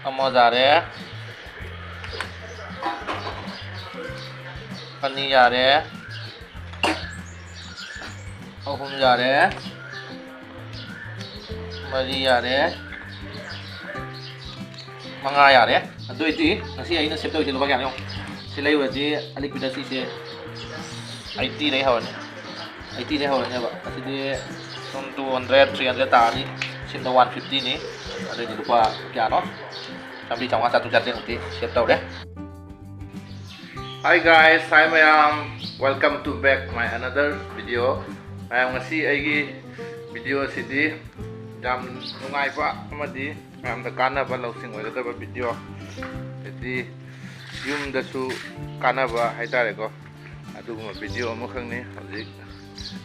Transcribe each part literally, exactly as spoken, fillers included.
ꯑꯃ ꯌꯥꯔꯦ, ꯑꯅꯤ ꯌꯥꯔꯦ, ꯑꯍꯨꯝ ꯌꯥꯔꯦ, ꯃꯔꯤ ꯌꯥꯔꯦ, ꯃꯉꯥ ꯌꯥꯔꯦ꯫ ꯑꯗꯨ ꯑꯣꯏꯗꯤ ꯉꯁꯤ ꯑꯩꯅ ꯁꯦꯞ ꯇꯧꯔꯤꯁꯦ ꯂꯨꯄꯥ ꯀꯌꯥꯅꯣ ꯌꯦꯡꯉꯣ꯫ ꯁꯤ ꯂꯩꯔꯨꯔꯗꯤ ꯑꯂꯤꯛꯄꯤꯗ ꯁꯤꯁꯦ ꯑꯩꯠꯇꯤꯗꯒꯤ ꯍꯧꯔꯅꯤ, ꯑꯩꯠꯇꯤꯗꯒꯤ ꯍꯧꯔꯅꯦꯕ꯫ ꯑꯁꯤꯗꯤ ꯁꯨꯝ ꯇꯨ ꯍꯟꯗ꯭ꯔꯦꯠ, ꯊ꯭ꯔꯤ ꯍꯟꯗ꯭ꯔꯦꯠ ꯇꯥꯔꯅꯤ꯫ ꯁꯤꯗ ꯋꯥꯟ ꯐꯤꯐꯇꯤꯅꯤ꯫ ꯑꯗꯨꯑꯣꯏꯗꯤ ꯂꯨꯄꯥ ꯀꯌꯥꯅꯣ? ꯆꯥꯝꯃꯔꯤ, ꯆꯥꯝꯃꯉꯥ, ꯆꯥꯇ꯭ꯔꯨꯛ, ꯆꯥꯇ꯭ꯔꯦꯠꯃꯨꯛꯇꯤ ꯁꯦꯞ ꯇꯧꯔꯦ꯫ Hi guys, hi ꯃꯌꯥꯝ, welcome to back my another video. ꯃꯌꯥꯝ, ꯉꯁꯤ ꯑꯩꯒꯤ ꯚꯤꯗꯤꯑꯣ ꯑꯁꯤꯗꯤ ꯌꯥꯝ ꯅꯨꯡꯉꯥꯏꯕ ꯑꯃꯗꯤ ꯃꯌꯥꯝꯗ ꯀꯥꯟꯅꯕ, ꯂꯧꯁꯤꯡ ꯑꯣꯏꯒꯗꯕ ꯚꯤꯗꯤꯑꯣ, ꯍꯥꯏꯗꯤ ꯌꯨꯝꯗꯁꯨ ꯀꯥꯟꯅꯕ ꯍꯥꯏꯇꯥꯔꯦꯀꯣ꯫ ꯑꯗꯨꯒꯨꯝꯕ ꯚꯤꯗꯤꯑꯣ ꯑꯃꯈꯛꯅꯤ꯫ ꯍꯧꯖꯤꯛ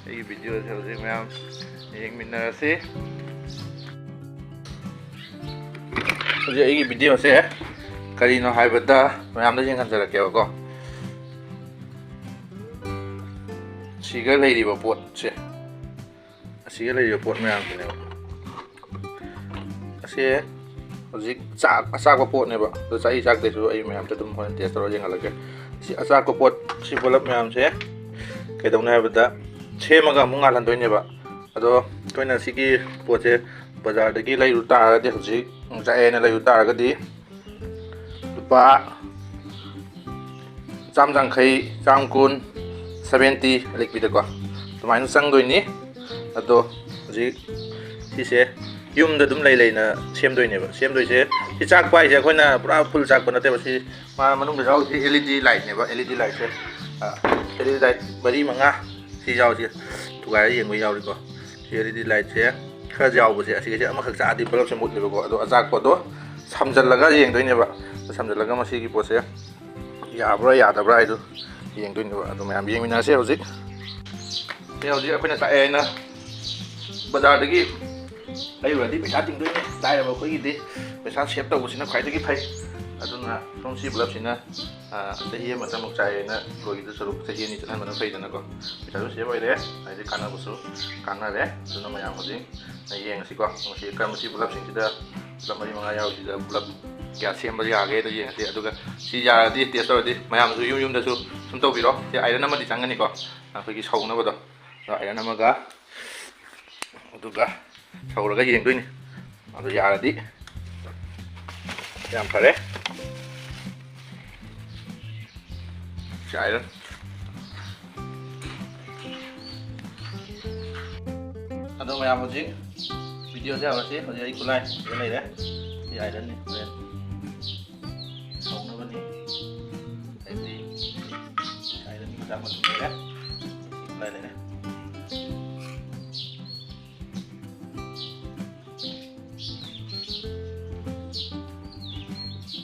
ꯑꯩꯒꯤ ꯚꯤꯗꯤꯑꯣꯁꯦ ꯍꯧꯖꯤꯛ ꯃꯌꯥꯝ ꯌꯦꯡꯃꯤꯟꯅꯔꯁꯤ꯫ ꯍꯧꯖꯤꯛ ꯑꯩꯒꯤ ꯚꯤꯗꯤꯑꯣꯁꯦ ꯀꯔꯤꯅꯣ ꯍꯥꯏꯕꯗ, ꯃꯌꯥꯝꯗ ꯌꯦꯡꯍꯟꯖꯔꯛꯀꯦꯕꯀꯣ꯫ ꯁꯤꯒ ꯂꯩꯔꯤꯕ ꯄꯣꯠꯁꯦ, ꯑꯁꯤꯒ ꯂꯩꯔꯤꯕ ꯄꯣꯠ ꯃꯌꯥꯝꯁꯤꯅꯦꯕ꯫ ꯑꯁꯤ ꯍꯧꯖꯤꯛ ꯆꯥꯛ, ꯑꯆꯥꯛꯄ ꯄꯣꯠꯅꯦꯕ꯫ ꯑꯗꯣ ꯆꯥꯛꯏ ꯆꯥꯛꯇꯩꯁꯨ ꯑꯩ ꯃꯌꯥꯝꯗ ꯑꯗꯨꯝ ꯍꯣꯔꯦꯟ ꯇꯦꯁ ꯇꯧꯔꯒ ꯌꯦꯡꯍꯜꯂꯛꯀꯦ꯫ ꯁꯤ ꯑꯆꯥꯛꯄ ꯄꯣꯠ, ꯁꯤ ꯄꯨꯂꯞ ꯃꯌꯥꯝꯁꯦ ꯀꯩꯗꯧꯅꯤ ꯍꯥꯏꯕꯗ, ꯁꯦꯝꯃꯒ ꯑꯃꯨꯛ ꯉꯥꯜꯍꯟꯗꯣꯏꯅꯦꯕ꯫ ꯑꯗꯣ ꯑꯩꯈꯣꯏꯅ ꯁꯤꯒꯤ ꯄꯣꯠꯁꯦ ꯕꯖꯥꯔꯗꯒꯤ ꯂꯩꯔꯨ ꯇꯥꯔꯒꯗꯤ, ꯍꯧꯖꯤꯛ ꯆꯥꯛꯑꯦꯅ ꯂꯩꯔꯨ ꯇꯥꯔꯒꯗꯤ, ꯂꯨꯄꯥ ꯆꯥꯝ ꯌꯥꯡꯈꯩ, ꯆꯥꯝ ꯀꯨꯟ, ꯁꯚꯦꯟꯇꯤ ꯑꯂꯤꯛꯄꯤꯗꯀꯣ, ꯑꯗꯨꯃꯥꯏꯅ ꯆꯪꯗꯣꯏꯅꯤ꯫ ꯑꯗꯣ ꯍꯧꯖꯤꯛ ꯁꯤꯁꯦ ꯌꯨꯝꯗ ꯑꯗꯨꯝ ꯂꯩ ꯂꯩꯅ ꯁꯦꯝꯗꯣꯏꯅꯦꯕ꯫ ꯁꯦꯝꯗꯣꯏꯁꯦ, ꯁꯤ ꯆꯥꯛꯄ ꯍꯥꯏꯁꯦ ꯑꯩꯈꯣꯏꯅ ꯄꯨꯔꯥ ꯐꯨꯜ ꯆꯥꯛꯄ ꯅꯠꯇꯦꯕ꯫ ꯁꯤ ꯃꯥ ꯃꯅꯨꯡꯗ ꯌꯥꯎꯔꯤꯁꯦ ꯑꯦꯜ ꯏ ꯗꯤ ꯂꯥꯏꯠꯅꯦꯕ꯫ ꯑꯦꯜ ꯏ ꯗꯤ ꯂꯥꯏꯠꯁꯦ, ꯑꯦꯜ ꯏ ꯗꯤ ꯂꯥꯏꯠ ꯃꯔꯤ ꯃꯉꯥ ꯁꯤ ꯌꯥꯎꯔꯤꯁꯦ, ꯊꯨꯒꯥꯏꯔ ꯌꯦꯡꯕ ꯌꯥꯎꯔꯤꯀꯣ꯫ ꯁꯤ ꯑꯦꯜ ꯏ ꯗꯤ ꯂꯥꯏꯠꯁꯦ ꯈꯔ ꯌꯥꯎꯕꯁꯦ, ꯑꯁꯤꯒꯁꯦ ꯑꯃꯈꯛ ꯆꯥꯛꯑꯗꯤ ꯕꯜꯕꯁꯦ ꯃꯨꯠꯂꯦꯕꯀꯣ꯫ ꯑꯗꯣ ꯑꯆꯥꯛꯄꯗꯣ ꯁꯝꯖꯜꯂꯒ ꯌꯦꯡꯗꯣꯏꯅꯦꯕ꯫ ꯁꯝꯖꯜꯂꯒ ꯃꯁꯤꯒꯤ ꯄꯣꯠꯁꯦ ꯌꯥꯕ꯭ꯔꯥ ꯌꯥꯗꯕ꯭ꯔꯥ ꯍꯥꯏꯗꯣ ꯌꯦꯡꯗꯣꯏꯅꯦꯕ꯫ ꯑꯗꯣ ꯃꯌꯥꯝ ꯌꯦꯡꯃꯤꯟꯅꯔꯁꯦ ꯍꯧꯖꯤꯛ꯫ ꯁꯤ ꯍꯧꯖꯤꯛ ꯑꯩꯈꯣꯏꯅ ꯆꯥꯛꯑꯦ ꯍꯥꯏꯅ ꯕꯖꯥꯔꯗꯒꯤ ꯂꯩꯔꯨꯔꯗꯤ ꯄꯩꯁꯥ ꯇꯤꯡꯗꯣꯏꯅꯦ꯫ ꯂꯥꯏꯔꯕ ꯑꯩꯈꯣꯏꯒꯤꯗꯤ ꯄꯩꯁꯥ ꯁꯦꯞ ꯇꯧꯕꯁꯤꯅ ꯈ꯭ꯋꯥꯏꯗꯒꯤ ꯐꯩ꯫ ꯑꯗꯨꯅ ꯁꯣꯝ ꯁꯤ ꯕꯂꯞꯁꯤꯅ, ꯑ, ꯆꯍꯤ ꯑꯃꯇꯃꯨꯛ ꯆꯥꯏꯌꯦꯅ ꯂꯣꯏꯈꯤꯗꯧ ꯁꯔꯨꯛ ꯆꯍꯤ ꯑꯅꯤ ꯆꯠꯍꯟꯕꯅ ꯐꯩꯗꯅꯀꯣ꯫ ꯄꯩꯁꯥꯁꯨ ꯁꯦꯞ ꯑꯣꯏꯔꯦ, ꯍꯥꯏꯗꯤ ꯀꯥꯟꯅꯕꯁꯨ ꯀꯥꯟꯅꯔꯦ꯫ ꯑꯗꯨꯅ ꯃꯌꯥꯝ ꯍꯧꯖꯤꯛ ꯌꯦꯡꯉꯁꯤꯀꯣ꯫ ꯃꯁꯤ ꯀꯔꯝꯕ, ꯁꯤ ꯕꯂꯞꯁꯤꯡꯁꯤꯗ, ꯕꯂꯞ ꯃꯔꯤ ꯃꯉꯥ ꯌꯥꯎꯔꯤꯁꯤꯗ ꯕꯂꯞ ꯀꯌꯥ ꯁꯦꯝꯕ ꯌꯥꯒꯦꯗꯣ ꯌꯦꯡꯉꯁꯤ꯫ ꯑꯗꯨꯒ ꯁꯤ ꯌꯥꯔꯗꯤ, ꯇꯦꯁ ꯇꯧꯔꯗꯤ, ꯃꯌꯥꯝꯁꯨ ꯌꯨꯝ ꯌꯨꯝꯗꯁꯨ ꯁꯨꯝ ꯇꯧꯕꯤꯔꯣ꯫ ꯁꯤ ꯑꯥꯏꯔꯟ ꯑꯃꯗꯤ ꯆꯪꯒꯅꯤꯀꯣ, ꯑꯩꯈꯣꯏꯒꯤ ꯁꯧꯅꯕꯗꯣ꯫ ꯑꯗꯣ ꯑꯥꯏꯔꯟ ꯑꯃꯒ, ꯑꯗꯨꯒ ꯁꯧꯔꯒ ꯌꯦꯡꯗꯣꯏꯅꯤ꯫ ꯑꯗꯨ ꯌꯥꯔꯗꯤ ꯌꯥꯝ ꯐꯔꯦ꯫ ꯁꯤ ꯑꯥꯏꯔꯟ꯫ ꯑꯗꯣ ꯃꯌꯥꯝ, ꯍꯧꯖꯤꯛ ꯚꯤꯗꯤꯑꯣꯁꯦ ꯍꯧꯔꯁꯤ꯫ ꯍꯧꯖꯤꯛ ꯑꯩ ꯈꯨꯠꯂꯥꯏ ꯁꯤꯗ ꯂꯩꯔꯦ꯫ ꯁꯤ ꯑꯥꯏꯔꯟꯅꯤ, ꯍꯣꯔꯦꯟ ꯁꯧꯅꯕꯅꯤ꯫ ꯑꯗꯩꯗꯤ ꯑꯥꯏꯔꯟꯒꯤ ꯃꯆꯥ ꯃꯁꯨ ꯂꯩꯔꯦ꯫ ꯁꯤ ꯈꯨꯠꯂꯥꯏ ꯂꯩꯔꯦ꯫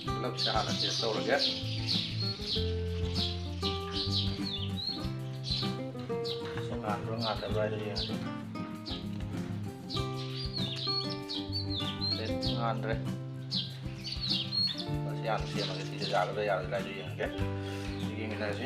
ꯄꯨꯂꯞꯁꯦ ꯍꯥꯟꯅ ꯇꯦꯁ ꯇꯧꯔꯒꯦ꯫ ꯁꯤ ꯉꯥꯟꯕ꯭ꯔꯥ ꯉꯥꯟꯗꯕ꯭ꯔꯥ ꯍꯥꯏꯗꯣ ꯌꯦꯡꯉꯁꯤ꯫ ꯁꯦ, ꯉꯥꯟꯗ꯭ꯔꯦ꯫ ꯑꯁꯤ ꯍꯥꯟꯅ ꯁꯦꯝꯃꯒꯦ꯫ ꯁꯤꯁꯦ ꯌꯥꯒꯗ꯭ꯔꯥ ꯌꯥꯔꯣꯏꯗ꯭ꯔꯥ ꯍꯥꯏꯗꯣ ꯌꯦꯡꯉꯒꯦ꯫ ꯁꯤ ꯌꯦꯡꯃꯤꯟꯅꯔꯁꯤ꯫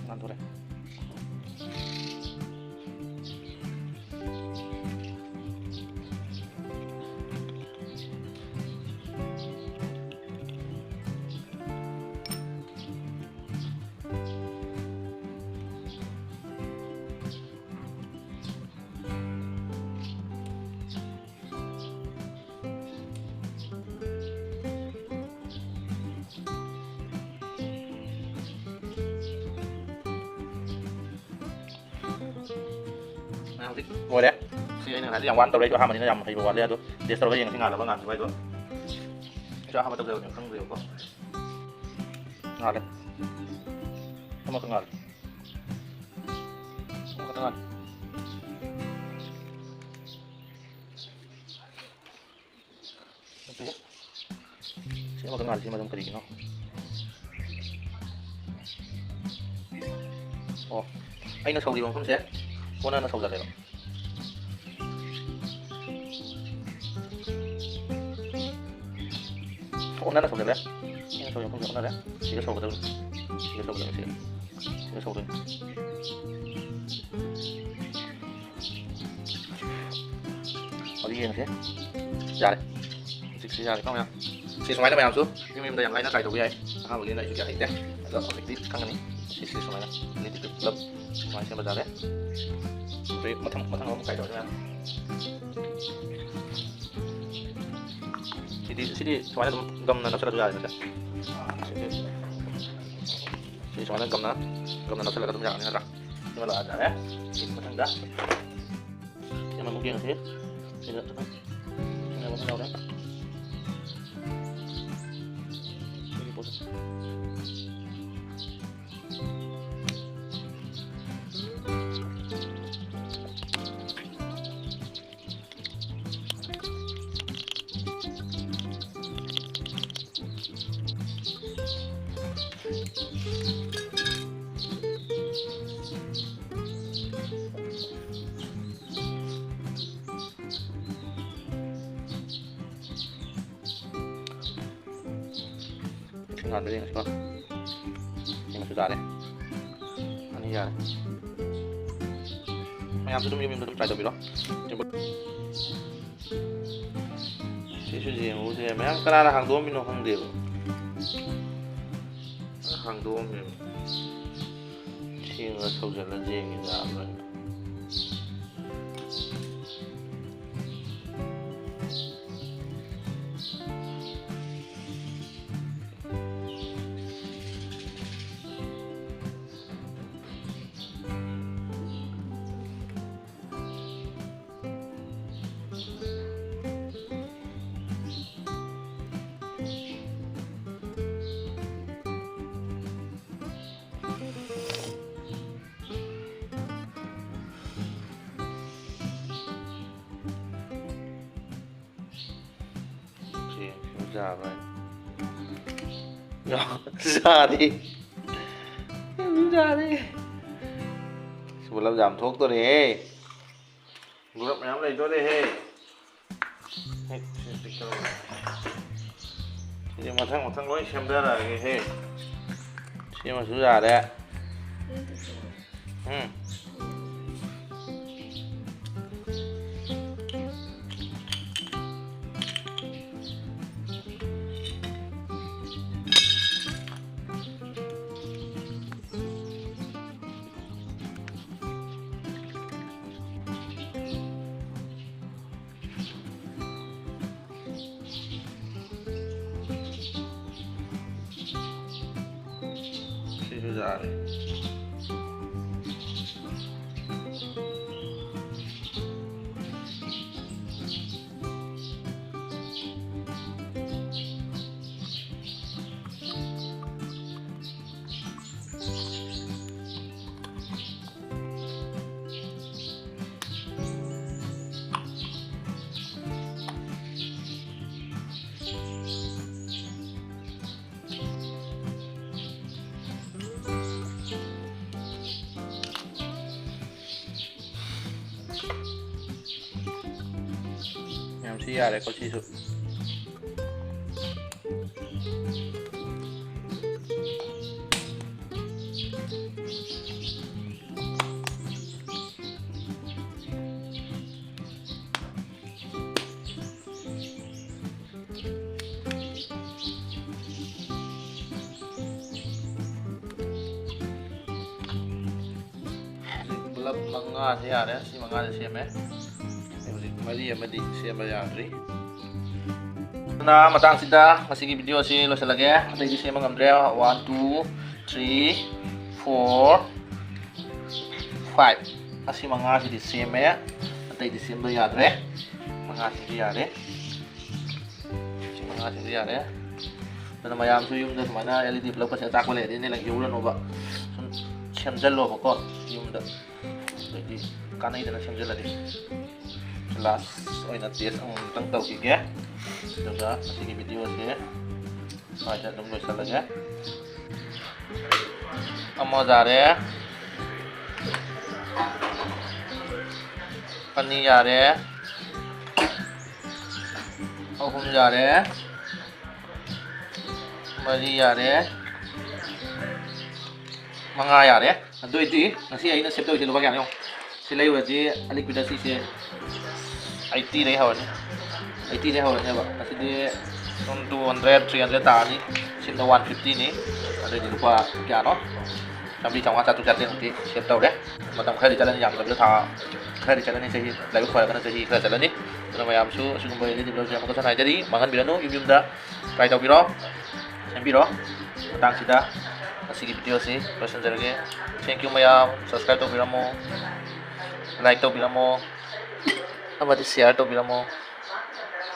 ꯉꯥꯟꯊꯣꯔꯛꯑꯦ꯫ ꯍꯧꯖꯤꯛ ꯂꯣꯏꯔꯦ꯫ ꯁꯤ ꯑꯩꯅ ꯉꯁꯥꯏꯗꯩ ꯌꯥꯝ ꯋꯥꯅ ꯇꯧꯔꯦ꯫ ꯑꯩꯁꯨ ꯑꯍꯥꯟꯕꯅꯤꯅ ꯌꯥꯝ ꯍꯩꯕ ꯋꯥꯠꯂꯦ꯫ ꯑꯗꯣ test ꯇꯧꯔꯒ ꯌꯦꯡꯉꯁꯤ, ꯉꯥꯜꯂꯕ ꯉꯥꯟꯗ꯭ꯔꯤꯕ ꯍꯥꯏꯗꯣ꯫ ꯑꯩꯁꯨ ꯑꯍꯥꯟꯕ ꯇꯧꯖꯕꯅꯦ, ꯈꯪꯗ꯭ꯔꯦꯕꯀꯣ꯫ ꯉꯥꯜꯂꯦ꯫ ꯑꯃꯈꯛ ꯉꯥꯜꯂꯦ꯫ ꯑꯃꯈꯛꯇ ꯉꯥꯜꯂꯦ꯫ ꯁꯤ ꯑꯃꯈꯛ ꯉꯥꯜꯂꯤꯁꯤ ꯃꯔꯝ ꯀꯔꯤꯒꯤꯅꯣ? ꯑꯣ, ꯑꯩꯅ ꯁꯧꯔꯤꯕ ꯃꯐꯝꯁꯦ ꯑꯣꯟꯅꯅ ꯁꯧꯖꯜꯂꯦꯕ꯫ ꯑꯣꯟꯅꯅ ꯁꯧꯖꯜꯂꯦ꯫ ꯑꯩꯅ ꯁꯧꯔꯤꯕ ꯃꯐꯝꯁꯦ ꯑꯣꯟꯅꯔꯦ꯫ ꯁꯤꯒ ꯁꯧꯒꯗꯕꯅꯤ꯫ ꯁꯤꯒ ꯁꯧꯒꯗꯕꯅꯤ, ꯁꯤꯒ꯫ ꯁꯤꯒ ꯁꯧꯗꯣꯏꯅꯤ꯫ ꯍꯧꯖꯤꯛ ꯌꯦꯡꯉꯁꯦ꯫ ꯌꯥꯔꯦ꯫ ꯍꯧꯖꯤꯛꯁꯤ ꯌꯥꯔꯦꯀꯣ ꯃꯌꯥꯝ꯫ ꯁꯤ ꯁꯨꯃꯥꯏꯅ ꯃꯌꯥꯝꯁꯨ ꯌꯨꯝ ꯌꯨꯝꯗ ꯌꯥꯝ ꯂꯥꯏꯅ try ꯇꯧꯕ ꯌꯥꯏ꯫ ꯑꯍꯥꯟꯕꯒꯤꯗ ꯑꯩꯁꯨ ꯀꯌꯥ ꯍꯩꯇꯦ꯫ ꯑꯗꯣ ꯍꯧꯖꯤꯛꯇꯤ ꯈꯪꯒꯅꯤ꯫ ꯁꯤ, ꯁꯤ ꯁꯨꯃꯥꯏꯅ ꯂꯤꯠꯇꯤꯗꯨ ꯄꯨꯂꯞ ꯁꯨꯃꯥꯏꯅ ꯁꯦꯝꯕ ꯌꯥꯔꯦ꯫ ꯑꯗꯩ ꯃꯊꯪ, ꯃꯊꯪ ꯑꯃꯨꯛ try ꯇꯧꯔꯁꯤ ꯃꯌꯥꯝ꯫ ꯁꯤꯗꯤ, ꯁꯤꯗꯤ ꯁꯨꯃꯥꯏꯅ ꯑꯗꯨꯝ ꯒꯝꯅ ꯅꯞꯁꯜꯂꯁꯨ ꯌꯥꯔꯦ ꯅꯠꯇ꯭ꯔꯥ? ꯁꯤꯗꯤ, ꯁꯤ ꯁꯨꯃꯥꯏꯅ ꯒꯝꯅ, ꯒꯝꯅ ꯅꯞꯁꯜꯂꯒ ꯑꯗꯨꯝ ꯌꯥꯔꯅꯤ ꯅꯠꯇ꯭ꯔꯥ? ꯁꯤꯃ ꯂꯣꯏꯔꯦ꯫ ꯁꯤ ꯃꯊꯪꯗ ꯁꯤ ꯑꯃꯃꯨꯛ ꯌꯦꯡꯉꯁꯤ꯫ ꯁꯤꯗ ꯈꯤꯇꯪ ꯁꯤꯅ ꯑꯃꯨꯛ ꯌꯥꯎꯔꯦ꯫ ꯁꯤꯒꯤ ꯄꯣꯠꯁꯦ꯫ ꯉꯥꯟꯕ꯭ꯔꯥ ꯌꯦꯡꯉꯁꯤꯀꯣ꯫ ꯌꯦꯡꯉꯁꯨ ꯌꯥꯔꯦ꯫ ꯑꯅꯤ ꯌꯥꯔꯦ꯫ ꯃꯌꯥꯝꯁꯨ ꯑꯗꯨꯝ ꯌꯨꯝ ꯌꯨꯝꯗ ꯑꯗꯨꯝ try ꯇꯧꯕꯤꯔꯣ꯫ ꯁꯤꯁꯨ ꯌꯦꯡꯉꯨꯁꯦ꯫ ꯃꯌꯥꯝ ꯀꯅꯥꯅ ꯍꯥꯡꯗꯣꯛꯑꯝꯃꯤꯅꯣ ꯈꯪꯗꯦꯕ꯫ ꯍꯥꯡꯗꯣꯛꯑꯝꯃꯦꯕ꯫ ꯁꯦꯡꯅ ꯁꯧꯖꯜꯂ ꯌꯦꯡꯉꯤꯗ ꯂꯣꯏꯅ꯫ ꯁꯤ ꯌꯥꯕ꯭ꯔꯥ? ꯌꯥ-, ꯌꯥꯗꯦ꯫ ꯌꯥꯗꯦ꯫ ꯒꯨꯂꯥꯞ ꯖꯥꯝ ꯊꯣꯛꯇꯣꯔꯦꯍꯦ꯫ ꯒꯨꯂꯥꯞ ꯃꯌꯥꯝ ꯂꯩꯗꯣꯔꯦꯍꯦ꯫ ꯍꯦꯛ, ꯁꯤ ꯄꯤꯛ ꯇꯧꯔꯒ꯫ ꯁꯤꯗꯤ ꯃꯊꯪ ꯃꯊꯪ ꯂꯣꯏ ꯁꯦꯝꯗꯔꯛꯑꯒꯦꯍꯦ꯫ ꯁꯤꯃꯁꯨ ꯌꯥꯔꯦ꯫ ꯎꯝ꯫ ꯁꯤꯁꯨ ꯌꯥꯔꯦ꯫ ꯌꯥꯝ ꯁꯤ ꯌꯥꯔꯦꯀꯣ ꯁꯤꯁꯨ꯫ ꯄꯨꯂꯞ ꯃꯉꯥꯁꯦ ꯌꯥꯔꯦ, ꯁꯤ ꯃꯉꯥꯁꯦ ꯁꯦꯝꯃꯦ꯫ ꯑꯩ ꯍꯧꯖꯤꯛ ꯃꯔꯤ ꯑꯃꯗꯤ ꯁꯦꯝꯕ ꯌꯥꯗ꯭ꯔꯤ꯫ ꯑꯗꯨꯅ ꯃꯇꯥꯡꯁꯤꯗ ꯉꯁꯤꯒꯤ ꯚꯤꯗꯤꯑꯣꯁꯤ ꯂꯣꯏꯁꯤꯜꯂꯒꯦ꯫ ꯑꯇꯩꯗꯤ ꯁꯦꯝꯕ ꯉꯝꯗ꯭ꯔꯦ꯫ One, two, three, four, five, ꯑꯁꯤ ꯃꯉꯥꯁꯤꯗꯤ ꯁꯦꯝꯃꯦ, ꯑꯇꯩꯗꯤ ꯁꯦꯝꯕ ꯌꯥꯗ꯭ꯔꯦ꯫ ꯃꯉꯥꯁꯤꯗꯤ ꯌꯥꯔꯦ, ꯁꯤ ꯃꯉꯥꯁꯤꯗꯤ ꯌꯥꯔꯦ꯫ ꯑꯗꯨꯅ ꯃꯌꯥꯝꯁꯨ ꯌꯨꯝꯗ ꯁꯨꯃꯥꯏꯅ L E D ꯕꯜꯕꯀꯁꯦ ꯑꯆꯥꯛꯄ ꯂꯩꯔꯗꯤ ꯅꯦ ꯂꯪ ꯌꯧꯔꯅꯨꯕ, ꯁꯨꯝ ꯁꯦꯝꯖꯜꯂꯣꯕꯀꯣ ꯌꯨꯝꯗ꯫ ꯑꯗꯩꯗꯤ ꯀꯥꯟꯅꯩꯗꯅ ꯁꯦꯝꯖꯜꯂꯗꯤ꯫ ꯂꯥꯁ ꯑꯣꯏꯅ ꯇꯦꯁ ꯑꯃꯨꯛꯇꯪ ꯇꯧꯈꯤꯒꯦ, ꯑꯗꯨꯒ ꯉꯁꯤꯒꯤ ꯚꯤꯗꯤꯑꯣꯁꯦ ꯁ꯭ꯋꯥꯏꯗ ꯑꯗꯨꯝ ꯂꯣꯏꯁꯤꯜꯂꯒꯦ꯫ ꯑꯃ ꯌꯥꯔꯦ, ꯑꯅꯤ ꯌꯥꯔꯦ, ꯑꯍꯨꯝ ꯌꯥꯔꯦ, ꯃꯔꯤ ꯌꯥꯔꯦ, ꯃꯉꯥ ꯌꯥꯔꯦ꯫ ꯑꯗꯨ ꯑꯣꯏꯗꯤ ꯉꯁꯤ ꯑꯩꯅ ꯁꯦꯞ ꯇꯧꯔꯤꯁꯦ ꯂꯨꯄꯥ ꯀꯌꯥꯅꯣ ꯌꯦꯡꯉꯣ꯫ ꯁꯤ ꯂꯩꯔꯨꯔꯗꯤ ꯑꯂꯤꯛꯄꯤꯗ ꯁꯤꯁꯦ eighty ꯗꯩ ꯍꯧꯔꯅꯤ, eighty ꯗꯩ ꯍꯧꯔꯅꯦꯕ꯫ ꯉꯁꯤꯗꯤ ꯁꯨꯝ two hundred, three hundred ꯇꯥꯔꯅꯤ꯫ ꯁꯤꯝꯗ one fifty ꯅꯤ꯫ ꯑꯗꯨꯑꯣꯏꯗꯤ ꯂꯨꯄꯥ ꯀꯌꯥꯅꯣ? ꯆꯥꯝꯃꯔꯤ, ꯆꯥꯝꯃꯉꯥ, ꯆꯥꯇ꯭ꯔꯨꯛ, ꯆꯥꯇ꯭ꯔꯦꯠꯃꯨꯛꯇꯤ ꯁꯦꯞ ꯇꯧꯔꯦ꯫ ꯃꯇꯝ ꯈꯔꯗꯤ ꯆꯠꯂꯅꯤ, ꯌꯥꯝꯗ꯭ꯔꯕꯗ ꯊꯥ ꯈꯔꯗꯤ ꯆꯠꯂꯅꯤ, ꯆꯍꯤ ꯂꯥꯏꯕꯛ ꯐꯔꯒꯅ ꯆꯍꯤ ꯈꯔ ꯆꯠꯂꯅꯤ꯫ ꯑꯗꯨꯅ ꯃꯌꯥꯝꯁꯨ ꯑꯁꯤꯒꯨꯝꯕ L E D ꯕꯜꯕꯁꯦ ꯑꯃꯨꯛꯀꯁꯨ ꯍꯥꯏꯖꯔꯤ, ꯃꯥꯡꯍꯟꯕꯤꯔꯅꯨ, ꯌꯨꯝ ꯌꯨꯝꯗ try ꯇꯧꯕꯤꯔꯣ, ꯁꯦꯝꯕꯤꯔꯣ꯫ ꯃꯇꯥꯡꯁꯤꯗ ꯉꯁꯤꯒꯤ ꯚꯤꯗꯤꯑꯣꯁꯤ ꯂꯣꯏꯁꯤꯟꯖꯔꯒꯦ꯫ Thank you ꯃꯌꯥꯝ, subscribe ꯇꯧꯕꯤꯔꯝꯃꯣ, like ꯇꯧꯕꯤꯔꯝꯃꯣ, ꯑꯃꯗꯤ share ꯇꯧꯕꯤꯔꯝꯃꯣ꯫